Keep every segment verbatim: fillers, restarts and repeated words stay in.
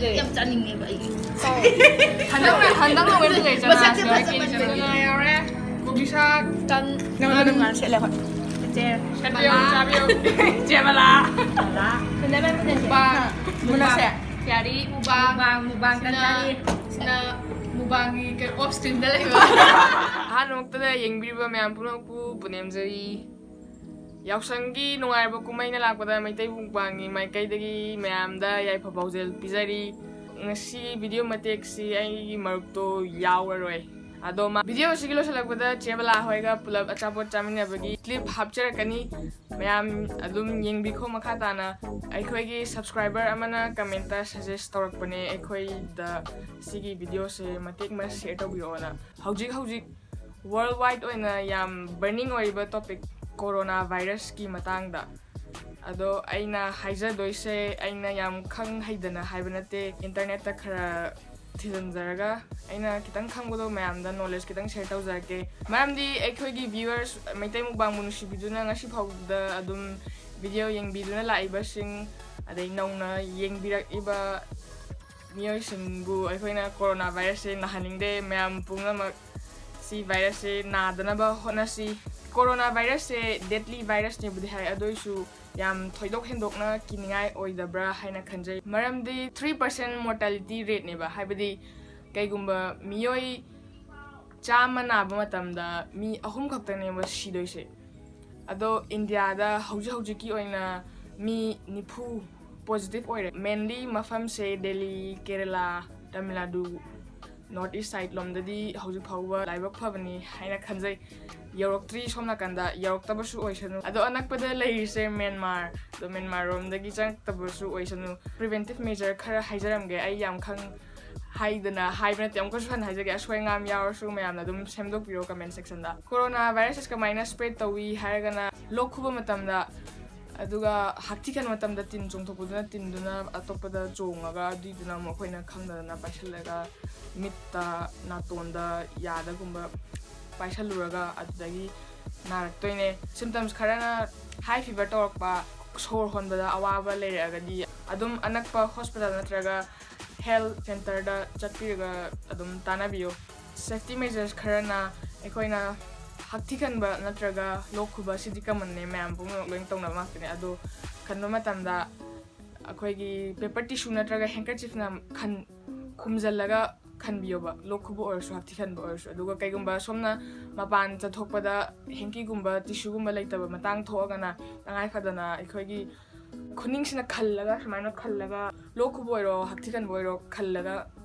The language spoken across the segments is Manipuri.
ꯌꯥꯝ ꯆꯥꯅꯤꯡꯉꯦꯕ ꯑꯩ꯫ ꯍꯟꯗꯛ ꯍꯟꯗꯛ ꯅꯣꯡꯃꯩ ꯄꯨꯖꯩ ꯆꯅꯥ ꯃꯁꯛꯁꯦ ꯁꯤꯡꯖꯣꯏ ꯐꯖꯃꯟꯕꯒꯤ꯫ ꯀꯦꯂꯤ ꯆꯅꯥ ꯌꯥꯎꯔꯦ꯫ ꯀꯣꯕꯤ ꯁꯥꯛ꯫ ꯇꯟ꯫ ꯅꯪ ꯑꯗꯨꯝ ꯉꯥꯟ ꯁꯦꯠꯂꯦ ꯍꯣꯏ꯫ ꯆꯥꯕꯤꯌꯨ, ꯆꯥꯕꯤꯌꯨ꯫ ꯆꯦꯕꯂꯥ꯫ ꯃꯨꯕꯥꯡ꯫ ꯃꯨꯟꯅꯁꯦ꯫ ꯌꯥꯔꯤ ꯃꯨꯕꯥꯡ꯫ ꯃꯨꯕꯥꯡ, ꯃꯨꯕꯥꯡ ꯀꯟ ꯆꯥꯔꯤ꯫ ꯁꯤꯅ ꯃꯨꯕꯥꯡꯒꯤ ꯀꯩ off screenꯗ ꯂꯩꯕ꯫ ꯑꯍꯥꯟꯕꯃꯛꯇꯗ ꯌꯦꯡꯕꯤꯔꯤꯕ ꯃꯌꯥꯝ ꯄꯨꯝꯅꯃꯛꯄꯨ ꯄꯨꯅꯦꯝꯖꯔꯤ꯫ ꯌꯥꯎꯁꯪꯒꯤ ꯅꯨꯡꯉꯥꯏꯔꯕ ꯀꯨꯝꯍꯩꯅ ꯂꯥꯛꯄꯗ ꯃꯩꯇꯩ ꯃꯨꯛꯕꯥꯡꯒꯤ ꯃꯥꯏꯀꯩꯗꯒꯤ ꯃꯌꯥꯝꯗ ꯌꯥꯏꯐ ꯄꯥꯎꯖꯦꯜ ꯄꯤꯖꯔꯤ꯫ ꯉꯁꯤ video ꯃꯇꯦꯛꯁꯤ ꯑꯩꯒꯤ ꯃꯔꯨꯞꯇꯣ ꯌꯥꯎꯔꯔꯣꯏ꯫ ꯑꯗꯣ ꯃꯥ video ꯑꯁꯤꯒꯤ ꯂꯣꯏꯁꯤꯜꯂꯛꯄꯗ ꯆꯦꯕꯂꯥ ꯍꯣꯏꯒ ꯄꯨꯂꯞ ꯑꯆꯥꯄꯣꯠ ꯆꯥꯃꯤꯟꯅꯕꯒꯤ clip ꯍꯥꯞꯆꯔꯛꯀꯅꯤ꯫ ꯃꯌꯥꯝ ꯑꯗꯨꯝ ꯌꯦꯡꯕꯤꯈꯣ ꯃꯈꯥ ꯇꯥꯅ꯫ ꯑꯩꯈꯣꯏꯒꯤ subscriber ꯑꯃꯅ commentꯇ suggest ꯇꯧꯔꯛꯄꯅꯦ ꯑꯩꯈꯣꯏꯗ ꯁꯤꯒꯤ videoꯁꯦ ꯃꯇꯦꯛ ꯑꯃ share ꯇꯧꯕꯤꯔꯛꯑꯣꯅ꯫ ꯍꯧꯖꯤꯛ ꯍꯧꯖꯤꯛ worldwide ꯑꯣꯏꯅ ꯌꯥꯝ burning ꯑꯣꯏꯔꯤꯕ topic corona virusꯀꯤ ꯃꯇꯥꯡꯗ꯫ ꯑꯗꯣ ꯑꯩꯅ ꯍꯥꯏꯖꯗꯣꯏꯁꯦ ꯑꯩꯅ ꯌꯥꯝ ꯈꯪ ꯍꯩꯗꯅ ꯍꯥꯏꯕ ꯅꯠꯇꯦ, internetꯇ ꯈꯔ ꯊꯤꯖꯤꯟꯖꯔꯒ ꯑꯩꯅ ꯈꯤꯇꯪ ꯈꯪꯕꯗꯣ ꯃꯌꯥꯝꯗ knowledge ꯈꯤꯇꯪ share ꯇꯧꯖꯔꯛꯀꯦ꯫ ꯃꯔꯝꯗꯤ ꯑꯩꯈꯣꯏꯒꯤ viewers ꯃꯩꯇꯩ ꯃꯨꯛꯕꯥꯡꯕꯨ ꯅꯨꯡꯁꯤꯕꯤꯗꯨꯅ ꯉꯁꯤ ꯐꯥꯎꯕꯗ ꯑꯗꯨꯝ video ꯌꯦꯡꯕꯤꯗꯨꯅ ꯂꯥꯛꯏꯕꯁꯤꯡ, ꯑꯗꯩ ꯅꯧꯅ ꯌꯦꯡꯕꯤꯔꯛꯏꯕ ꯃꯤꯑꯣꯏꯁꯤꯡꯕꯨ ꯑꯩꯈꯣꯏꯅ corona virusꯁꯦ ꯅꯥꯍꯟꯅꯤꯡꯗꯦ꯫ ꯃꯌꯥꯝ ꯄꯨꯝꯅꯃꯛ ꯁꯤ virusꯁꯦ ꯅꯥꯗꯅꯕ ꯍꯣꯠꯅꯁꯤ꯫ Corona virusꯁꯦ deadly virusꯅꯦꯕꯨꯗꯤ ꯍꯥꯏ, ꯑꯗꯨ ꯑꯣꯏꯁꯨ ꯌꯥꯝ ꯊꯣꯏꯗꯣꯛ ꯍꯦꯟꯗꯣꯛꯅ ꯀꯤꯅꯤꯡꯉꯥꯏ ꯑꯣꯏꯗꯕ꯭ꯔꯥ ꯍꯥꯏꯅ ꯈꯟꯖꯩ꯫ ꯃꯔꯝꯗꯤ three percent mortality rateꯅꯦꯕ, ꯍꯥꯏꯕꯗꯤ ꯀꯩꯒꯨꯝꯕ ꯃꯤꯑꯣꯏ ꯆꯥꯝꯃ ꯅꯥꯕ ꯃꯇꯝꯗ ꯃꯤ ꯑꯍꯨꯝ ꯈꯛꯇꯅꯦꯕ ꯁꯤꯗꯣꯏꯁꯦ꯫ ꯑꯗꯣ ꯏꯟꯗꯤꯌꯥꯗ ꯍꯧꯖꯤꯛ ꯍꯧꯖꯤꯛꯀꯤ ꯑꯣꯏꯅ ꯃꯤ ꯅꯤꯐꯨ positive ꯑꯣꯏꯔꯦ꯫ Mainly ꯃꯐꯝꯁꯦ Delhi, Kerala, Tamil Nadu, north east side ꯂꯣꯝꯗꯗꯤ ꯍꯧꯖꯤꯛ ꯐꯥꯎꯕ ꯂꯥꯏꯕꯛ ꯐꯕꯅꯤ ꯍꯥꯏꯅ ꯈꯟꯖꯩ꯫ ꯌꯧꯔꯛꯇ꯭ꯔꯤ ꯁꯣꯝ ꯅꯥꯀꯟꯗ, ꯌꯧꯔꯛꯇꯕꯁꯨ ꯑꯣꯏꯁꯅꯨ꯫ ꯑꯗꯣ ꯑꯅꯛꯄꯗ ꯂꯩꯔꯤꯁꯦ ꯃ꯭ꯌꯥꯟꯃꯥꯔ, ꯑꯗꯣ ꯃ꯭ꯌꯥꯟꯃꯥꯔ ꯔꯣꯝꯗꯒꯤ ꯆꯪꯉꯛꯇꯕꯁꯨ ꯑꯣꯏꯁꯅꯨ꯫ Preventive measure ꯈꯔ ꯍꯥꯏꯖꯔꯝꯒꯦ, ꯑꯩ ꯌꯥꯝ ꯈꯪ ꯍꯥꯏꯗꯅ ꯍꯥꯏꯕ ꯅꯠꯇꯦ, ꯑꯃꯨꯛꯀꯁꯨ ꯍꯟꯅ ꯍꯥꯏꯖꯒꯦ, ꯑꯁꯣꯏ ꯑꯉꯥꯝ ꯌꯥꯎꯔꯁꯨ ꯃꯌꯥꯝꯅ ꯑꯗꯨꯝ ꯁꯦꯝꯗꯣꯛꯄꯤꯔꯣ comment sectionꯗ꯫ Corona virus ꯀꯃꯥꯏꯅ spread ꯇꯧꯏ ꯍꯥꯏꯔꯒꯅ, ꯂꯣꯛ ꯈꯨꯕ ꯃꯇꯝꯗ, ꯑꯗꯨꯒ ꯍꯥꯛꯊꯤ ꯈꯟꯕ ꯃꯇꯝꯗ ꯇꯤꯟ ꯆꯣꯡꯊꯣꯛꯄꯗꯨꯅ ꯇꯤꯟꯗꯨꯅ ꯑꯇꯣꯞꯄꯗ ꯆꯣꯡꯉꯒ ꯑꯗꯨꯏꯗꯨꯅ ꯑꯃꯨꯛ ꯑꯩꯈꯣꯏꯅ ꯈꯪꯗꯗꯅ ꯄꯥꯏꯁꯤꯜꯂꯒ ꯃꯤꯠꯇ, ꯅꯥꯇꯣꯟꯗ, ꯌꯥꯗꯒꯨꯝꯕ ꯄꯥꯏꯁꯜꯂꯨꯔꯒ ꯑꯗꯨꯗꯒꯤ ꯅꯥꯔꯛꯇꯣꯏꯅꯦ꯫ Symptoms ꯈꯔꯅ high fever ꯇꯧꯔꯛꯄ, ꯁꯣꯔ ꯍꯣꯟꯕꯗ ꯑꯋꯥꯕ ꯂꯩꯔꯛꯑꯒꯗꯤ ꯑꯗꯨꯝ ꯑꯅꯛꯄ ꯍꯣꯁꯄꯤꯇꯥꯜ ꯅꯠꯇ꯭ꯔꯒ ꯍꯦꯜꯊ ꯁꯦꯟꯇꯔꯗ ꯆꯠꯄꯤꯔꯒ ꯑꯗꯨꯝ ꯇꯥꯟꯅꯕꯤꯌꯨ꯫ ꯁꯦꯐꯇꯤ ꯃꯦꯖꯔꯁ ꯈꯔꯅ ꯑꯩꯈꯣꯏꯅ ꯍꯛꯊꯤ ꯈꯟꯕ ꯅꯠꯇ꯭ꯔꯒ ꯂꯣꯛ ꯈꯨꯕ, ꯁꯤꯗꯤ ꯀꯃꯟꯅꯦ, ꯃꯌꯥꯝ ꯄꯨꯝꯅꯃꯛ ꯂꯣꯏꯅ ꯇꯧꯅꯕ ꯉꯥꯛꯇꯅꯦ꯫ ꯑꯗꯣ ꯈꯟꯕ ꯃꯇꯝꯗ ꯑꯩꯈꯣꯏꯒꯤ ꯄꯦꯄꯔ ꯇꯤꯁꯨ ꯅꯠꯇ꯭ꯔꯒ ꯍꯦꯡꯀꯔꯆꯤꯐꯅ ꯈꯟ ꯈꯨꯝꯖꯤꯜꯂꯒ ꯈꯟꯕꯤꯌꯣꯕ, ꯂꯣꯛ ꯈꯨꯕ ꯑꯣꯏꯔꯁꯨ ꯍꯛꯊꯤ ꯈꯟꯕ ꯑꯣꯏꯔꯁꯨ꯫ ꯑꯗꯨꯒ ꯀꯩꯒꯨꯝꯕ ꯁꯣꯝꯅ ꯃꯄꯥꯟ ꯆꯠꯊꯣꯛꯄꯗ ꯍꯦꯡꯀꯤꯒꯨꯝꯕ ꯇꯤꯁꯨꯒꯨꯝꯕ ꯂꯩꯇꯕ ꯃꯇꯥꯡ ꯊꯣꯛꯑꯒꯅ ꯇꯉꯥꯏ ꯐꯗꯅ ꯑꯩꯈꯣꯏꯒꯤ ꯈꯨꯅꯤꯡꯁꯤꯅ ꯈꯜꯂꯒ, ꯁꯨꯃꯥꯏꯅ ꯈꯜꯂꯒ, ꯂꯣꯛ ꯈꯨꯕ ꯑꯣꯏꯔꯣ ꯍꯛꯊꯤ ꯈꯟꯕ ꯑꯣꯏꯔꯣ ꯈꯜꯂꯒ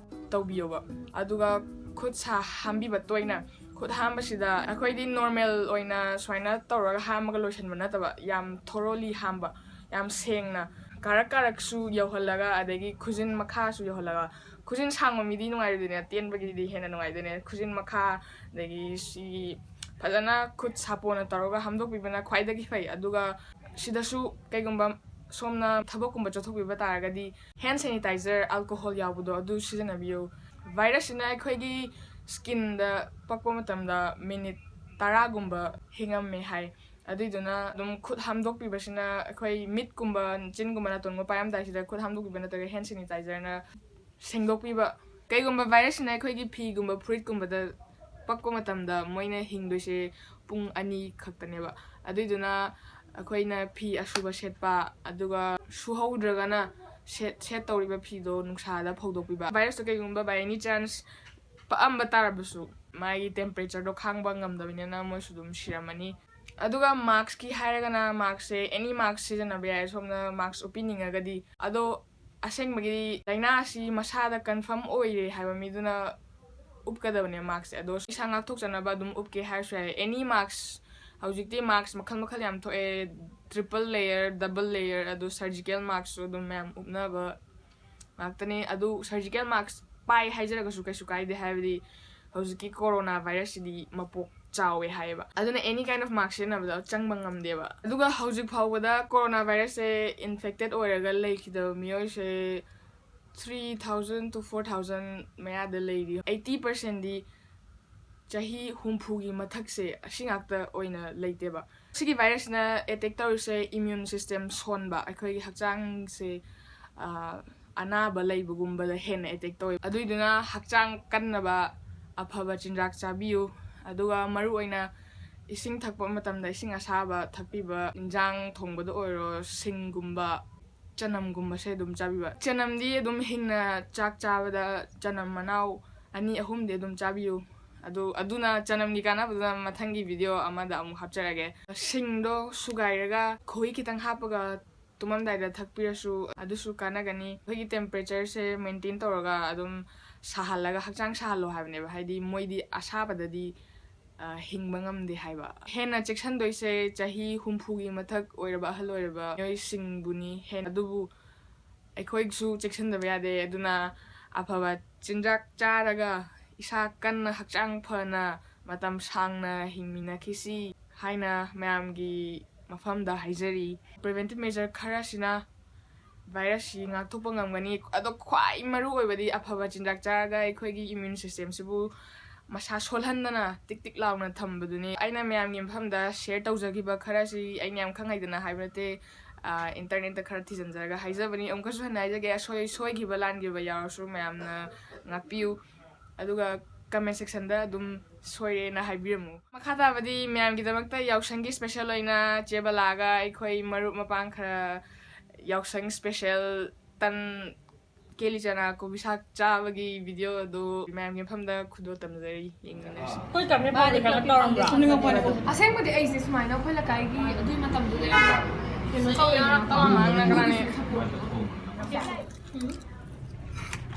ꯇꯧꯕꯤꯌꯣꯕ꯫ ꯑꯗꯨꯒ ꯈꯨꯠ ꯁꯥ ꯍꯥꯝꯕꯤꯕ ꯇꯣꯏꯅ꯫ ꯈꯨꯠ ꯍꯥꯝꯕꯁꯤꯗ ꯑꯩꯈꯣꯏꯗꯤ ꯅꯣꯔꯃꯦꯜ ꯑꯣꯏꯅ ꯁꯨꯃꯥꯏꯅ ꯇꯧꯔꯒ ꯍꯥꯝꯃꯒ ꯂꯣꯏꯁꯤꯟꯕ ꯅꯠꯇꯕ, ꯌꯥꯝ ꯊꯣꯔꯣꯂꯤ ꯍꯥꯝꯕ, ꯌꯥꯝ ꯁꯦꯡꯅ, ꯀꯥꯔꯛ ꯀꯥꯔꯛꯁꯨ ꯌꯧꯍꯜꯂꯒ, ꯑꯗꯒꯤ ꯈꯨꯖꯤꯟ ꯃꯈꯥꯁꯨ ꯌꯧꯍꯜꯂꯒ꯫ ꯈꯨꯖꯤꯟ ꯁꯥꯡꯕ ꯃꯤꯗꯤ ꯅꯨꯡꯉꯥꯏꯔꯣꯏꯗꯣꯏꯅꯦ, ꯇꯦꯟꯕꯒꯤꯗꯤ ꯍꯦꯟꯅ ꯅꯨꯡꯉꯥꯏꯗꯣꯏꯅꯦ꯫ ꯈꯨꯖꯤꯟ ꯃꯈꯥ, ꯑꯗꯒꯤ ꯁꯤ ꯐꯖꯅ ꯈꯨꯠ ꯁꯥꯄꯣꯟꯅ ꯇꯧꯔꯒ ꯍꯥꯝꯗꯣꯛꯄꯤꯕꯅ ꯈ꯭ꯋꯥꯏꯗꯒꯤ ꯐꯩ꯫ ꯑꯗꯨꯒ ꯁꯤꯗꯁꯨ ꯀꯩꯒꯨꯝꯕ ꯁꯣꯝꯅ ꯊꯕꯛꯀꯨꯝꯕ ꯆꯠꯊꯣꯛꯄꯤꯕ ꯇꯥꯔꯒꯗꯤ ꯍꯦꯟ ꯁꯦꯅꯤꯇꯥꯏꯖꯔ, ꯑꯜꯀꯣꯍꯣꯜ ꯌꯥꯎꯕꯗꯣ, ꯑꯗꯨ ꯁꯤꯖꯤꯟꯅꯕꯤꯌꯨ꯫ ꯚꯥꯏꯔꯁꯁꯤꯅ ꯑꯩꯈꯣꯏꯒꯤ ꯁ꯭ꯀꯤꯟꯗ ꯄꯛꯄ ꯃꯇꯝꯗ ꯃꯤꯅꯤꯠ ꯇꯔꯥꯒꯨꯝꯕ ꯍꯤꯡꯉꯝꯃꯦ ꯍꯥꯏ꯫ ꯑꯗꯨꯏꯗꯨꯅ ꯑꯗꯨꯝ ꯈꯨꯠ ꯍꯥꯝꯗꯣꯛꯄꯤꯕꯁꯤꯅ, ꯑꯩꯈꯣꯏ ꯃꯤꯠꯀꯨꯝꯕ, ꯆꯤꯟꯒꯨꯝꯕ, ꯅꯥꯇꯣꯟꯒꯨꯝꯕ ꯄꯥꯏꯔꯝꯗꯥꯏꯁꯤꯗ ꯈꯨꯠ ꯍꯥꯝꯗꯣꯛꯄꯤꯕ ꯅꯠꯇ꯭ꯔꯒ ꯍꯦꯟ ꯁꯦꯅꯤꯇꯥꯏꯖꯔꯅ ꯁꯦꯡꯗꯣꯛꯄꯤꯕ꯫ ꯀꯩꯒꯨꯝꯕ ꯚꯥꯏꯔꯁꯁꯤꯅ ꯑꯩꯈꯣꯏꯒꯤ ꯐꯤꯒꯨꯝꯕ, ꯐꯨꯔꯤꯠꯀꯨꯝꯕꯗ ꯄꯛꯄ ꯃꯇꯝꯗ ꯃꯣꯏꯅ ꯍꯤꯡꯗꯣꯏꯁꯦ ꯄꯨꯡ ꯑꯅꯤ ꯈꯛꯇꯅꯦꯕ꯫ ꯑꯗꯨꯏꯗꯨꯅ ꯑꯩꯈꯣꯏꯅ ꯐꯤ ꯑꯁꯨꯕ ꯁꯦꯠꯄ, ꯑꯗꯨꯒ ꯁꯨꯍꯧꯗ꯭ꯔꯒꯅ ꯁꯦꯠ, ꯁꯦꯠ ꯇꯧꯔꯤꯕ ꯐꯤꯗꯣ ꯅꯨꯡꯁꯥꯗ ꯐꯧꯗꯣꯛꯄꯤꯕ꯫ ꯚꯥꯏꯔꯁꯇꯣ ꯀꯩꯒꯨꯝꯕ by any chance ꯄꯛꯑꯝꯕ ꯇꯥꯔꯕꯁꯨ, ꯃꯥꯒꯤ ꯇꯦꯝꯄꯔꯦꯆꯔꯗꯣ ꯈꯥꯡꯕ ꯉꯝꯗꯕꯅꯤꯅ ꯃꯣꯏꯁꯨ ꯑꯗꯨꯝ ꯁꯤꯔꯝꯃꯅꯤ꯫ ꯑꯗꯨꯒ ꯃꯥꯛꯁꯀꯤ ꯍꯥꯏꯔꯒꯅ, ꯃꯥꯛꯁꯁꯦ ꯑꯦꯅꯤ ꯃꯥꯛꯁ ꯁꯤꯖꯤꯟꯅꯕ ꯌꯥꯏ, ꯁꯣꯝꯅ ꯃꯥꯛꯁ ꯎꯞꯄꯤꯅꯤꯡꯉꯒꯗꯤ꯫ ꯑꯗꯣ ꯑꯁꯦꯡꯕꯒꯤꯗꯤ ꯂꯥꯏꯅꯥ ꯑꯁꯤ ꯃꯁꯥꯗ ꯀꯟꯐꯥꯔꯝ ꯑꯣꯏꯔꯦ ꯍꯥꯏꯕ ꯃꯤꯗꯨꯅ ꯎꯞꯀꯗꯕꯅꯦ ꯃꯥꯛꯁꯁꯦ꯫ ꯑꯗꯣ ꯏꯁꯥ ꯉꯥꯛꯊꯣꯛꯆꯅꯕ ꯑꯗꯨꯝ ꯎꯞꯀꯦ ꯍꯥꯏꯔꯁꯨ ꯌꯥꯏ꯫ ꯑꯦꯅꯤ ꯃꯥꯛꯁ, ꯍꯧꯖꯤꯛꯇꯤ ꯃꯥꯛꯁ ꯃꯈꯜ ꯃꯈꯜ ꯌꯥꯝ ꯊꯣꯛꯑꯦ, ꯇ꯭ꯔꯤꯄꯜ ꯂꯦꯌꯔ, ꯗꯕꯜ ꯂꯦꯌꯔ, ꯑꯗꯣ ꯁꯔꯖꯤꯀꯦꯜ ꯃꯥꯛꯁꯁꯨ ꯑꯗꯨꯝ ꯃꯌꯥꯝ ꯎꯞꯅꯕ ꯉꯥꯛꯇꯅꯦ꯫ ꯑꯗꯨ ꯁꯔꯖꯤꯀꯦꯜ ꯃꯥꯛꯁ ꯄꯥꯏ ꯍꯥꯏꯖꯔꯒꯁꯨ ꯀꯩꯁꯨ ꯀꯥꯏꯗꯦ, ꯍꯥꯏꯕꯗꯤ ꯍꯧꯖꯤꯛꯀꯤ ꯀꯣꯔꯣꯅꯥ ꯚꯥꯏꯔꯁꯁꯤꯗꯤ ꯃꯄꯣꯛ ꯆꯥꯎꯋꯦ ꯍꯥꯏꯌꯦꯕ꯫ ꯑꯗꯨꯅ any kind of mask ꯁꯤꯖꯤꯟꯅꯕꯗ ꯆꯪꯕ ꯉꯝꯗꯦꯕ꯫ ꯑꯗꯨꯒ ꯍꯧꯖꯤꯛ ꯐꯥꯎꯕꯗ ꯀꯣꯔꯣꯅꯥ ꯚꯥꯏꯔꯁꯁꯦ ꯏꯟꯐꯦꯛꯇꯦꯠ ꯑꯣꯏꯔꯒ ꯂꯩꯈꯤꯗꯕ ꯃꯤꯑꯣꯏꯁꯦ three thousand to four thousand ꯃꯌꯥꯗ ꯂꯩꯔꯤ꯫ Eighty percent ꯗꯤ ꯆꯍꯤ ꯍꯨꯝꯐꯨꯒꯤ ꯃꯊꯛꯁꯦ ꯑꯁꯤ ꯉꯥꯛꯇ ꯑꯣꯏꯅ ꯂꯩꯇꯦꯕ꯫ ꯁꯤꯒꯤ ꯚꯥꯏꯔꯁꯁꯤꯅ ꯑꯦꯇꯦꯛ ꯇꯧꯔꯤꯁꯦ ꯏꯃ꯭ꯌꯨꯟ ꯁꯤꯁꯇꯦꯝ ꯁꯣꯟꯕ, ꯑꯩꯈꯣꯏꯒꯤ ꯍꯛꯆꯥꯡꯁꯦ, ꯑ, ꯑꯅꯥꯕ ꯂꯩꯕꯒꯨꯝꯕꯗ ꯍꯦꯟꯅ ꯑꯦꯇꯦꯛ ꯇꯧꯋꯦ꯫ ꯑꯗꯨꯏꯗꯨꯅ ꯍꯛꯆꯥꯡ ꯀꯟꯅꯕ ꯑꯐꯕ ꯆꯤꯟꯖꯥꯛ ꯆꯥꯕꯤꯌꯨ꯫ ꯑꯗꯨꯒ ꯃꯔꯨꯑꯣꯏꯅ ꯏꯁꯤꯡ ꯊꯛꯄ ꯃꯇꯝꯗ ꯏꯁꯤꯡ ꯑꯁꯥꯕ ꯊꯛꯄꯤꯕ, ꯏꯟꯖꯥꯡ ꯊꯣꯡꯕꯗ ꯑꯣꯏꯔꯣ, ꯁꯤꯡꯒꯨꯝꯕ, ꯆꯅꯝꯒꯨꯝꯕꯁꯦ ꯑꯗꯨꯝ ꯆꯥꯕꯤꯕ꯫ ꯆꯅꯝꯗꯤ ꯑꯗꯨꯝ ꯍꯤꯡꯅ ꯆꯥꯛ ꯆꯥꯕꯗ ꯆꯅꯝ ꯃꯅꯥꯎ ꯑꯅꯤ ꯑꯍꯨꯝꯗꯤ ꯑꯗꯨꯝ ꯆꯥꯕꯤꯌꯨ꯫ ꯑꯗꯨ, ꯑꯗꯨꯅ ꯆꯅꯝꯒꯤ ꯀꯥꯟꯅꯕꯗꯨꯅ ꯃꯊꯪꯒꯤ ꯚꯤꯗꯤꯑꯣ ꯑꯃꯗ ꯑꯃꯨꯛ ꯍꯥꯞꯆꯔꯛꯑꯒꯦ꯫ ꯁꯤꯡꯗꯣ ꯁꯨꯒꯥꯏꯔꯒ ꯈꯣꯍꯤ ꯈꯤꯇꯪ ꯍꯥꯞꯄꯒ ꯇꯨꯝꯃꯝꯗꯥꯏꯗ ꯊꯛꯄꯤꯔꯁꯨ ꯑꯗꯨꯁꯨ ꯀꯥꯟꯅꯒꯅꯤ꯫ ꯑꯩꯈꯣꯏꯒꯤ ꯇꯦꯝꯄꯔꯦꯆꯔꯁꯦ ꯃꯦꯟꯇꯦꯟ ꯇꯧꯔꯒ ꯑꯗꯨꯝ ꯁꯥꯍꯜꯂꯒ, ꯍꯛꯆꯥꯡ ꯁꯥꯍꯜꯂꯣ ꯍꯥꯏꯕꯅꯦꯕ, ꯍꯥꯏꯗꯤ ꯃꯣꯏꯗꯤ ꯑꯁꯥꯕꯗꯗꯤ, ꯑ, ꯍꯤꯡꯕ ꯉꯝꯗꯦ ꯍꯥꯏꯕ꯫ ꯍꯦꯟꯅ ꯆꯦꯛꯁꯤꯟꯗꯣꯏꯁꯦ ꯆꯍꯤ ꯍꯨꯝꯐꯨꯒꯤ ꯃꯊꯛ ꯑꯣꯏꯔꯕ, ꯑꯍꯜ ꯑꯣꯏꯔꯕ ꯃꯤꯑꯣꯏꯁꯤꯡꯕꯨꯅꯤ꯫ ꯍꯦꯟ-, ꯑꯗꯨꯕꯨ ꯑꯩꯈꯣꯏꯁꯨ ꯆꯦꯛꯁꯤꯟꯗꯕ ꯌꯥꯗꯦ꯫ ꯑꯗꯨꯅ ꯑꯐꯕ ꯆꯤꯟꯖꯥꯛ ꯆꯥꯔꯒ ꯏꯁꯥ ꯀꯟꯅ, ꯍꯛꯆꯥꯡ ꯐꯅ, ꯃꯇꯝ ꯁꯥꯡꯅ ꯍꯤꯡꯃꯤꯟꯅꯈꯤꯁꯤ ꯍꯥꯏꯅ ꯃꯌꯥꯝꯒꯤ ꯃꯐꯝꯗ ꯍꯥꯏꯖꯔꯤ꯫ ꯄ꯭ꯔꯤꯚꯦꯟꯇꯤꯚ ꯃꯦꯖꯔ ꯈꯔꯁꯤꯅ ꯚꯥꯏꯔꯁꯁꯤ ꯉꯥꯛꯊꯣꯛꯄ ꯉꯝꯒꯅꯤ꯫ ꯑꯗꯣ ꯈ꯭ꯋꯥꯏ ꯃꯔꯨ ꯑꯣꯏꯕꯗꯤ ꯑꯐꯕ ꯆꯤꯟꯖꯥꯛ ꯆꯥꯔꯒ ꯑꯩꯈꯣꯏꯒꯤ ꯏꯃ꯭ꯌꯨꯟ ꯁꯤꯁꯇꯦꯝꯁꯤꯕꯨ ꯃꯁꯥ ꯁꯣꯜꯍꯟꯗꯅ ꯇꯤꯛ ꯇꯤꯛ ꯂꯥꯎꯅ ꯊꯝꯕꯗꯨꯅꯤ꯫ ꯑꯩꯅ ꯃꯌꯥꯝꯒꯤ ꯃꯐꯝꯗ ꯁꯤꯌꯔ ꯇꯧꯖꯈꯤꯕ ꯈꯔꯁꯤ ꯑꯩꯅ ꯌꯥꯝ ꯈꯪ ꯍꯩꯗꯅ ꯍꯥꯏꯕ ꯅꯠꯇꯦ꯫ ꯑ, ꯏꯟꯇꯔꯅꯦꯠꯇ ꯈꯔ ꯊꯤꯖꯤꯟꯖꯔꯒ ꯍꯥꯏꯖꯕꯅꯤ꯫ ꯑꯃꯨꯛꯀꯁꯨ ꯍꯟꯅ ꯍꯥꯏꯖꯒꯦ, ꯑꯁꯣꯏ-, ꯁꯣꯏꯈꯤꯕ ꯂꯥꯟꯈꯤꯕ ꯌꯥꯎꯔꯁꯨ ꯃꯌꯥꯝꯅ ꯉꯥꯛꯄꯤꯌꯨ꯫ ꯑꯗꯨꯒ ꯀꯃꯦꯟ ꯁꯦꯛꯁꯟꯗ ꯑꯗꯨꯝ ꯁꯣꯏꯔꯦꯅ ꯍꯥꯏꯕꯤꯔꯝꯃꯨ꯫ ꯃꯈꯥ ꯇꯥꯕꯗꯤ ꯃꯌꯥꯝꯒꯤꯗꯃꯛꯇ ꯌꯥꯎꯁꯪꯒꯤ ꯁ꯭ꯄꯦꯁꯦꯜ ꯑꯣꯏꯅ ꯆꯦ ꯕꯂꯥꯒ ꯑꯩꯈꯣꯏ ꯃꯔꯨꯞ ꯃꯄꯥꯡ ꯈꯔ ꯌꯥꯎꯁꯪ ꯁ꯭ꯄꯦꯁꯦꯜ ꯇꯟ, ꯀꯦꯂꯤ ꯆꯅꯥ, ꯀꯣꯕꯤ ꯁꯥꯛ ꯆꯥꯕꯒꯤ ꯚꯤꯗꯤꯑꯣ ꯑꯗꯨ ꯃꯌꯥꯝꯒꯤ ꯃꯐꯝꯗ ꯈꯨꯗꯣꯜ ꯇꯝꯖꯔꯤ꯫ ꯌꯦꯡꯃꯤꯟꯅꯁꯤ꯫ ꯑꯩꯈꯣꯏ ꯀꯝꯃꯦ ꯄꯥꯎꯗ ꯀꯩꯅꯣ ꯇꯧꯔꯝꯕ꯭ꯔꯣ? ꯑꯁꯦꯡꯕꯗꯤ ꯑꯩꯁꯦ ꯁꯨꯃꯥꯏꯅ ꯑꯩꯈꯣꯏ ꯂꯩꯀꯥꯏꯒꯤ ꯑꯗꯨꯏ ꯃꯇꯝꯗꯨꯗ ꯌꯥꯝ ꯀꯩꯅꯣ ꯇꯧꯋꯦꯗꯅ꯫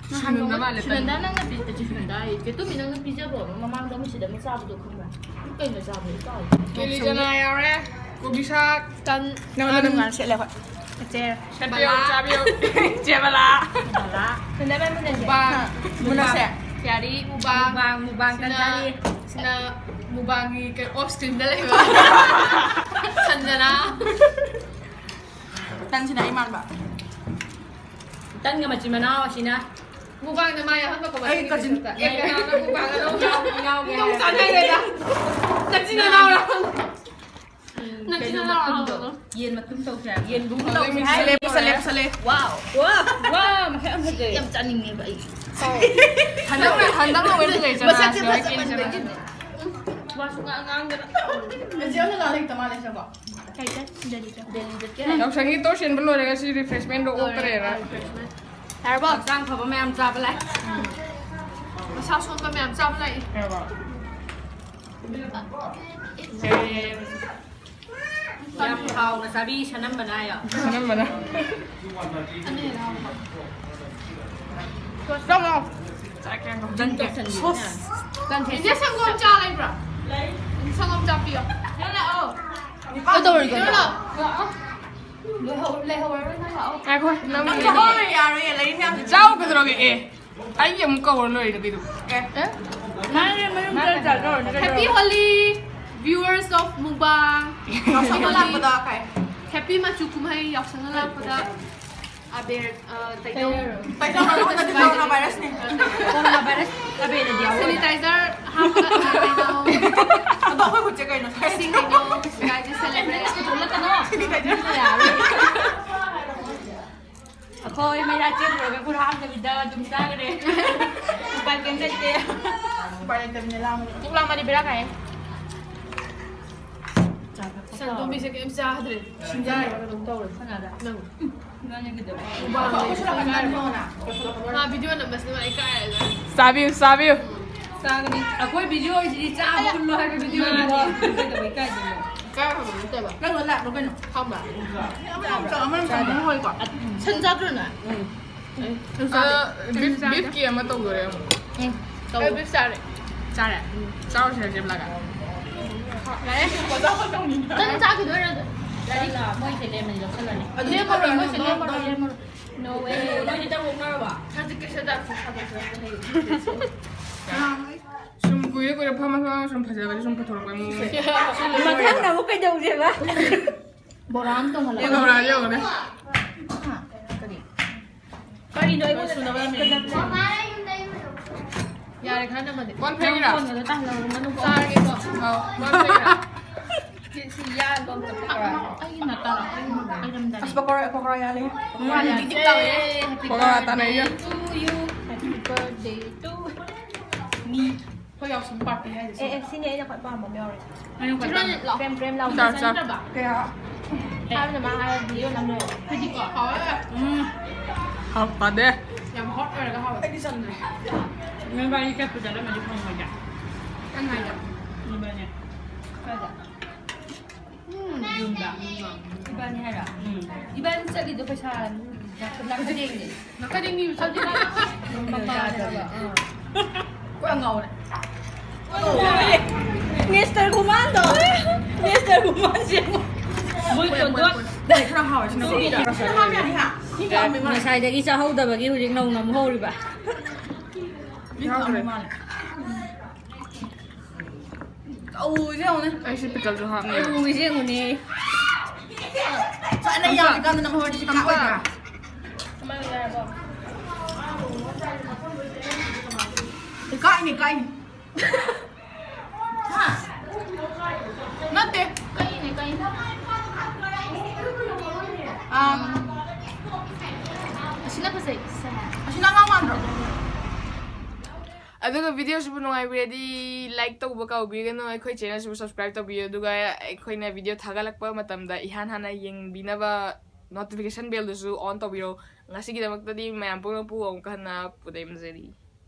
ꯁꯨꯅꯨꯝꯅ ꯃꯥꯜꯂꯦ, ꯁꯨꯅꯟꯗ ꯅꯪꯅ ꯄꯤ-, ꯁꯨꯅꯟꯗ ꯑꯩ ꯆꯦ ꯇꯨꯝꯕꯤ ꯅꯪꯅ ꯄꯤꯖꯕ ꯑꯃ ꯃꯃꯥꯡꯗ ꯑꯃ ꯁꯤꯗ ꯑꯃ ꯆꯥꯕꯗꯣ ꯈꯪꯕ꯭ꯔꯥ? ꯑꯗꯨ ꯀꯩꯅꯣ ꯆꯥꯕꯗꯣ ꯀꯥꯎꯔꯦ꯫ ꯀꯦꯂꯤ ꯆꯅꯥ ꯌꯥꯎꯔꯦ, ꯀꯣꯕꯤ ꯁꯥꯛ, ꯇꯟ, ꯅꯪ ꯇꯟ꯫ ꯑꯗꯨꯝ ꯉꯥꯟ ꯁꯦꯠꯂꯦ ꯑꯩꯈꯣꯏ꯫ ꯆꯦ ꯆꯥꯕꯤꯌꯨ, ꯕꯂꯥ꯫ ꯆꯥꯕꯤꯌꯨ꯫ ꯆꯦ ꯕꯂꯥ꯫ ꯕꯂꯥ꯫ ꯁꯨꯅꯟꯗ ꯃꯨꯟꯅꯁꯦ꯫ ꯃꯨꯟꯅꯁꯦ꯫ ꯌꯥꯔꯤ, ꯃꯨꯕꯥꯡ꯫ ꯃꯨꯕꯥꯡ, ꯃꯨꯕꯥꯡ ꯁꯤꯅ, ꯀꯟꯖꯥꯔꯤ꯫ ꯁꯤꯅ ꯃꯨꯕꯥꯡꯒꯤ ꯀꯩ, ꯑꯣꯐ ꯁ꯭ꯀ꯭ꯔꯤꯟꯗ ꯂꯩꯕ꯫ ꯁꯟꯖꯅꯥ꯫ ꯇꯟꯁꯤꯅ ꯑꯩ ꯃꯥꯟꯕ꯫ ꯇꯟꯒ ꯃꯆꯤꯟ ꯃꯅꯥꯎ ꯑꯁꯤꯅ꯫ ꯃꯨꯕꯥꯡꯗ ꯃꯥ ꯌꯥꯎꯍꯟꯕꯀꯣ ꯑꯩ ꯃꯆꯤꯟꯒꯤ ꯀꯖꯤꯟ꯫ ꯃꯊꯛꯇ꯫ ꯑꯦ, ꯀꯅꯥꯅꯣ ꯃꯨꯕꯥꯡ ꯑꯗꯨꯝ ꯌꯥꯎ-, ꯌꯥꯎꯒꯦ ꯌꯥꯝ ꯍꯥꯏꯔꯦ꯫ ꯆꯥꯟꯅꯩꯔꯦꯗ꯫ ꯅꯆꯤꯟ ꯅꯅꯥꯎꯔ? ꯀꯩꯅꯣ ꯃꯇꯨꯝꯗꯣ꯫ ꯌꯦꯟ ꯃꯇꯨꯝ ꯇꯧꯁꯦ ꯍꯥꯏꯕ꯫ ꯌꯦꯟꯕꯨꯝ ꯇꯧꯁꯦ ꯍꯥꯏꯕ꯫ ꯄꯨꯁꯜꯂꯦ, ꯄꯨꯁꯜꯂꯦ, ꯄꯨꯁꯜꯂꯦ꯫ ꯋꯥꯎ꯫ ꯋꯥ, ꯋꯥ, ꯃꯁꯛ ꯌꯥꯝ ꯐꯖꯩ꯫ ꯌꯥꯝ ꯆꯥꯅꯤꯡꯉꯦꯕ ꯑꯩ꯫ ꯍꯟꯗꯛꯅ, ꯍꯟꯗꯛꯅ ꯋꯦꯕ ꯂꯩ ꯆꯠꯂ ꯃꯁꯛꯁꯦ ꯁꯤꯗ ꯐꯖꯃꯟꯕꯒꯤ꯫ ꯀꯦꯟꯁꯦ꯫ ꯋꯥ ꯁꯨꯡꯉꯥꯡ ꯉꯥꯡꯗꯅ꯫ ꯆꯦ ꯑꯃꯅ ꯂꯥ ꯂꯩꯇ ꯃꯥꯜꯂꯦ ꯁꯤꯗꯀꯣ꯫ ꯀꯩꯗ? ꯗꯦꯜꯂꯤꯗ꯫ ꯗꯦꯜꯂꯤꯗ ꯀꯦ? ꯌꯥꯎꯁꯪꯒꯤ ꯇꯣꯔ ꯁꯤꯟꯕ ꯂꯣꯏꯔꯒ ꯁꯤ ꯔꯤꯐ꯭ꯔꯦꯁꯃꯦꯟꯗꯣ ꯑꯣꯛꯇꯔꯦꯅ꯫ ꯂꯣꯏꯔꯦ, ꯔꯤꯐ꯭ꯔꯦꯁꯃꯦꯟ꯫ ꯌꯥꯔꯕꯣ? ꯍꯛꯆꯥꯡ ꯐꯕ ꯃꯌꯥꯝ ꯆꯥꯕ ꯂꯥꯛꯑꯦ꯫ ꯃꯁꯥ ꯁꯣꯟꯕ ꯃꯌꯥꯝ ꯆꯥꯕ ꯂꯥꯛꯑꯦ꯫ ꯌꯥꯔꯕꯣ? ꯌꯥꯝ ꯍꯥꯎꯅ ꯆꯥꯕꯤ ꯁꯅꯝꯕꯅ ꯍꯥꯏꯌꯣ꯫ ꯁꯅꯝꯕꯅ꯫ ꯆꯪꯉꯣ꯫ ꯗꯟ ꯇꯧꯁꯟꯕꯤꯌꯨ꯫ ꯁꯣꯁ꯫ ꯗꯟ ꯇꯧꯁꯟ- ꯏꯆꯦ ꯁꯪꯒꯣꯝ ꯆꯥ ꯂꯩꯕ꯭ꯔꯥ? ꯁꯪꯒꯣꯝ ꯆꯥ ꯄꯤꯌꯣ꯫ ꯅꯪ ꯂꯥꯛꯑꯣ꯫ ꯀꯩꯗꯧꯔꯤꯒꯦ? ꯅꯪ ꯂꯥꯛꯑꯣ꯫ ꯂꯩꯍꯧ-, ꯂꯩꯍꯧꯔꯔꯣꯏ ꯅꯪ ꯂꯥꯛꯑꯣ꯫ ꯉꯥꯏꯈꯣ, ꯅꯪ ꯂꯩꯍꯧꯔꯔꯣꯏ, ꯌꯥꯔꯣꯏꯌꯦ, ꯂꯩꯔꯤ ꯃꯌꯥꯝꯁꯦ꯫ ꯆꯥꯎ ꯀꯩꯗꯧꯔꯒꯦ? ꯑꯦ, ꯑꯩꯒꯤ ꯑꯃꯨꯛ ꯀꯧꯔ ꯂꯣꯏꯔꯦ ꯀꯩꯗꯧ? ꯑꯦ? ꯃꯥꯅꯦ, ꯃꯅꯨꯡ ꯆꯪꯉ ꯆꯥꯖꯧꯔꯣ, ꯀꯩꯗꯧꯔꯒꯦ? Happy Holi, viewers of mukbang. ꯌꯥꯎꯁꯪꯗ ꯂꯥꯛꯄꯗ ꯀꯥꯏ? Happy ꯃꯆꯨ ꯀꯨꯝꯍꯩ ꯌꯥꯎꯁꯪꯗ ꯂꯥꯛꯄꯗ ꯑꯕꯦꯔ, ꯑ, ꯇꯩꯗꯧ꯫ ꯇꯩꯗꯧ, ꯇꯩꯗꯧ, ꯀꯣꯔꯣꯅꯥ ꯚꯥꯏꯔꯁꯅꯦ꯫ ꯀꯣꯔꯣꯅꯥ ꯚꯥꯏꯔꯁ ꯑꯕꯦꯔꯅꯗꯤ ꯌꯥꯎꯔꯣꯏ꯫ Sanitizer ꯍꯥꯞꯄꯒ ꯇꯩꯗꯧ꯫ ꯑꯗꯣ ꯑꯩꯈꯣꯏ ꯈꯨꯠꯁꯦ ꯀꯩꯅꯣ? ꯏꯁꯤꯡ ꯀꯩꯅꯣ, guys, celebrate꯫ ꯄꯨꯊꯣꯛꯂꯛꯀꯅꯣ꯫ Sanitizer꯫ ꯌꯥꯔꯣꯏ꯫ ꯑꯩꯈꯣꯏ ꯃꯩꯔꯥ ꯆꯦꯜꯂꯨꯔꯒ ꯈꯨꯠ ꯍꯥꯝꯗꯕꯤꯗ ꯑꯗꯨꯝ ꯆꯥꯈ꯭ꯔꯦ꯫ ꯎꯄꯥꯏ ꯀꯩꯝ ꯂꯩꯇꯦ꯫ ꯎꯄꯥꯏ ꯂꯩꯇꯕꯅꯦ, ꯂꯥꯝꯕꯗ꯫ ꯄꯨꯛ ꯂꯥꯝꯃꯗꯤ ꯕꯦꯔꯥ ꯀꯥꯏꯌꯦ꯫ ꯁꯟꯗꯣꯝꯕꯤꯁꯦ ꯀꯩꯝ ꯆꯥꯗ꯭ꯔꯦ꯫ ꯁꯤꯡꯖꯥꯔꯒ ꯑꯗꯨꯝ ꯇꯧꯔꯦ꯫ ꯀꯅꯥꯗ? ꯅꯪ꯫ ꯃꯥ video ꯅꯝꯕꯁꯤꯅ ꯑꯩ ꯀꯥꯏꯔꯦ꯫ ꯆꯥꯕꯤꯌꯨ, ꯆꯥꯕꯤꯌꯨ꯫ ꯆꯥꯒꯅꯤ꯫ ꯑꯩꯈꯣꯏ video ꯍꯥꯏꯁꯤꯗꯤ ꯆꯥꯕ ꯎꯠꯂꯣ ꯍꯥꯏꯕ video ꯅꯤꯀꯣ꯫ ꯀꯩꯗꯧꯕꯩ ꯀꯥꯏꯗꯣꯏꯅꯣ? ꯀꯥꯏ ꯍꯪꯕ ꯅꯠꯇꯦꯕ꯫ ꯅꯪ ꯂꯣꯏ ꯂꯥꯛꯄ꯭ꯔꯣ ꯀꯩꯅꯣ? ꯈꯪꯕ꯭ꯔꯥ? ꯑꯃꯅ ꯑꯃꯨꯛ ꯆꯥꯎ, ꯑꯃꯅ ꯑꯃꯨꯛ ꯆꯥꯎ, ꯃꯣꯏꯀꯣ꯫ ꯁꯟ ꯆꯥꯗ꯭ꯔꯣ ꯅꯪ? ꯎꯝ꯫ ꯑ, beef, beefꯀꯤ ꯑꯃ ꯇꯧꯗꯣꯔꯦ ꯑꯃꯨꯛ꯫ ꯎꯝ, ꯇꯧ꯫ ꯑꯩ beef ꯆꯥꯔꯦ꯫ ꯆꯥꯔꯦ? ꯎꯝ꯫ ꯆꯥꯔꯨꯁꯤꯔ ꯆꯦ ꯕ꯭ꯂꯥꯒ? ꯌꯥꯔꯦ꯫ ꯅꯪ ꯆꯥꯈꯤꯗꯣꯏꯔꯣ? ꯌꯥꯔꯦ, ꯃꯣꯏꯁꯦ ꯂꯦꯝꯃꯗꯤ ꯂꯧꯁꯜꯂꯅꯤ꯫ ꯑꯗꯨꯗꯤ ꯂꯦꯝꯃꯔꯣꯏ, ꯃꯣꯏꯁꯦ ꯂꯦꯝꯃꯔꯣꯏ, ꯂꯦꯝꯃꯔꯣꯏ꯫ No way꯫ ꯅꯣꯏꯗꯤ ꯆꯥꯛ ꯑꯣꯛꯅꯔꯕꯣ? ꯍꯧꯖꯤꯛꯀꯤ ꯁꯦꯗꯥꯛꯁꯦ ꯁꯥꯗꯣꯛꯈ꯭ꯔꯦ꯫ ꯁꯨꯝ ꯀꯨꯏꯔ ꯀꯨꯏꯔ ꯐꯝꯃ ꯐꯝꯃ ꯁꯨꯝ ꯐꯖꯕꯁꯦ ꯁꯨꯝ ꯄꯨꯊꯣꯔꯛꯄꯩ ꯃꯑꯣꯡ꯫ ꯃꯊꯪꯅ ꯑꯃꯨꯛ ꯀꯩꯗꯧꯁꯦꯕ? ꯕꯣꯔꯥ ꯑꯃ ꯇꯧꯍꯜꯂꯒ꯫ ꯌꯦꯡꯍꯧꯔ ꯌꯦꯡꯉꯨꯅꯦ꯫ ꯍꯥ? ꯀꯔꯤ? ꯀꯔꯤꯅꯣ ꯑꯩꯉꯣꯟꯗ ꯁꯨꯅꯕ ꯂꯝ ꯌꯦꯡꯉꯤ꯫ ꯌꯥꯔꯦ, ꯈꯔ ꯅꯝꯃꯗꯤ꯫ ꯀꯣꯟ ꯐꯦꯡꯉꯤꯔꯥ? ꯅꯪ ꯐꯣꯟꯒꯗꯣ ꯇꯥꯍꯜꯂꯧꯔꯣ, ꯃꯅꯨꯡ ꯆꯥꯔꯒꯦꯀꯣ꯫ ꯑꯧ, ꯀꯣꯟ ꯐꯦꯡꯉꯤꯔꯥ? ꯁꯤ, ꯁꯤ ꯌꯥ ꯂꯣꯝꯗ ꯄꯀꯧꯔꯥ꯫ ꯑꯩꯒꯤ ꯅꯠꯇꯕ, ꯑꯩ ꯂꯝꯗꯅꯤ꯫ ꯑꯁ, pakora, pakora ꯌꯥꯜꯂꯦ꯫ Pakora ꯌꯥꯜꯂꯦ꯫ Happy pakora birthday ꯇꯥꯟꯅꯩꯌꯦ꯫ To you. Happy birthday to me. ꯑꯩꯈꯣꯏ ꯌꯥꯎꯁꯪ ꯄꯥꯔꯇꯤ ꯍꯥꯏꯁꯦ꯫ ꯑꯦ, ꯑꯦ, ꯁꯤꯅꯦ ꯑꯩꯅ ꯈ꯭ꯋꯥꯏ ꯄꯥꯝꯕ ꯃꯌꯥꯝ꯫ ꯑꯩꯅ ꯈ꯭ꯋꯥꯏ ꯄꯥꯝꯕ꯫ ꯄ꯭ꯔꯦꯝ ꯄ꯭ꯔꯦꯝ ꯂꯥꯎꯕ꯫ ꯆꯥꯔ, ꯆꯥꯔ꯫ ꯀꯌꯥ? ꯍꯥꯏꯕꯅ ꯃꯥ ꯍꯥꯏꯔ ꯚꯤꯗꯤꯑꯣ ꯅꯝꯂꯣ꯫ ꯑꯩꯈꯣꯏꯗꯤꯀꯣ, ꯍꯥꯎꯋꯦ꯫ ꯎꯝ꯫ ꯍꯥꯎꯇꯗꯦ꯫ ꯌꯥꯝ ꯍꯣꯠ ꯑꯣꯏꯔꯒ ꯍꯥꯎꯋꯦ꯫ ꯑꯩꯗꯤ ꯆꯟꯗ꯭ꯔꯦ꯫ ꯅꯣꯏꯕꯥꯅꯤ ꯆꯠꯄ ꯆꯠꯂꯝꯃꯗꯤ ꯐꯪꯉꯣꯏꯗ꯫ ꯀꯅꯥꯏꯗ? ꯅꯣꯏꯕꯥꯅꯤ꯫ ꯀꯥꯏꯗ? ꯌꯨꯝꯗ꯫ ꯏꯕꯥꯅꯤ ꯍꯥꯏꯔꯣ? ꯎꯝ꯫ ꯏꯕꯥꯅꯤ ꯆꯠꯂꯤꯗꯣ ꯄꯩꯁꯥ ꯂꯥꯛꯀꯗꯦꯡꯅꯦ꯫ ꯂꯥꯛꯀꯗꯦꯡꯅꯤ ꯆꯠꯂꯤꯗꯣ꯫ ꯃꯄꯥꯗ ꯍꯥꯏꯕ꯫ ꯑꯥ꯫ ꯀꯣꯛ ꯉꯥꯎꯔꯦ꯫ ꯃꯤꯁꯇꯔ ꯒꯨꯃꯥꯟꯗꯣ꯫ ꯃꯤꯁꯇꯔ ꯒꯨꯃꯥꯟꯁꯦ꯫ ꯃꯣꯏ ꯀꯣꯟꯗꯣ꯫ ꯈꯔ ꯍꯥꯎꯔꯦ ꯁꯤꯅ꯫ ꯁꯤꯅ ꯍꯥꯎꯔꯦ, ꯍꯥ? ꯁꯤ ꯍꯥꯎꯔꯦ ꯃꯥꯜꯂꯦ꯫ ꯉꯁꯥꯏꯗꯒꯤ ꯆꯥꯍꯧꯗꯕꯒꯤ ꯍꯧꯖꯤꯛ ꯅꯧꯅ ꯑꯃꯨꯛ ꯍꯧꯔꯤꯕ꯫ ꯁꯤ ꯍꯥꯎꯔꯦ ꯃꯥꯜꯂꯦ꯫ ꯇꯧꯔꯤꯁꯦ ꯌꯦꯡꯉꯨꯅꯦ꯫ ꯑꯩꯁꯨ ꯄꯤꯀꯜꯁꯨ ꯍꯥꯞꯅꯤ꯫ ꯇꯧꯔꯤꯁꯦ ꯌꯦꯡꯉꯨꯅꯦ꯫ ꯁꯨꯃꯥꯏꯅ ꯌꯥꯝꯃꯤꯀꯥꯟꯗ ꯅꯝꯍꯧꯔꯗꯤ ꯁꯤ ꯀꯥꯞꯄꯣꯏꯗ꯭ꯔꯥ? ꯀꯥꯏꯅꯤ, ꯀꯥꯏꯅꯤ꯫ ꯍꯥ? ꯅꯠꯇꯦ꯫ ꯀꯛꯏꯅꯦ, ꯀꯛꯏꯅꯦ꯫ ꯑꯝ, ꯑꯁꯤꯅ ꯐꯖꯩ꯫ ꯁꯦ꯫ ꯑꯁꯤꯅ ꯑꯉꯥꯡ ꯃꯥꯟꯗ꯭ꯔꯣ? ꯑꯗꯨꯒ ꯚꯤꯗꯤꯑꯣꯁꯤꯕꯨ ꯅꯨꯡꯉꯥꯏꯕꯤꯔꯗꯤ like ꯇꯧꯕ ꯀꯥꯎꯕꯤꯒꯅꯨ, ꯑꯩꯈꯣꯏ ꯆꯦꯅꯦꯜꯁꯤꯕꯨ subscribe ꯇꯧꯕꯤꯌꯨ, ꯑꯗꯨꯒ ꯑꯩꯈꯣꯏꯅ ꯚꯤꯗꯤꯑꯣ ꯊꯥꯒꯠꯂꯛꯄ ꯃꯇꯝꯗ ꯏꯍꯥꯟ ꯍꯥꯟꯅ ꯌꯦꯡꯕꯤꯅꯕ notification bellꯗꯨꯁꯨ on ꯇꯧꯕꯤꯔꯣ꯫ ꯉꯁꯤꯒꯤꯗꯃꯛꯇꯗꯤ ꯃꯌꯥꯝ ꯄꯨꯝꯅꯃꯛꯄꯨ ꯑꯃꯨꯛꯀ ꯍꯟꯅ ꯄꯨꯅꯩ ꯃꯟꯖꯔꯤ꯫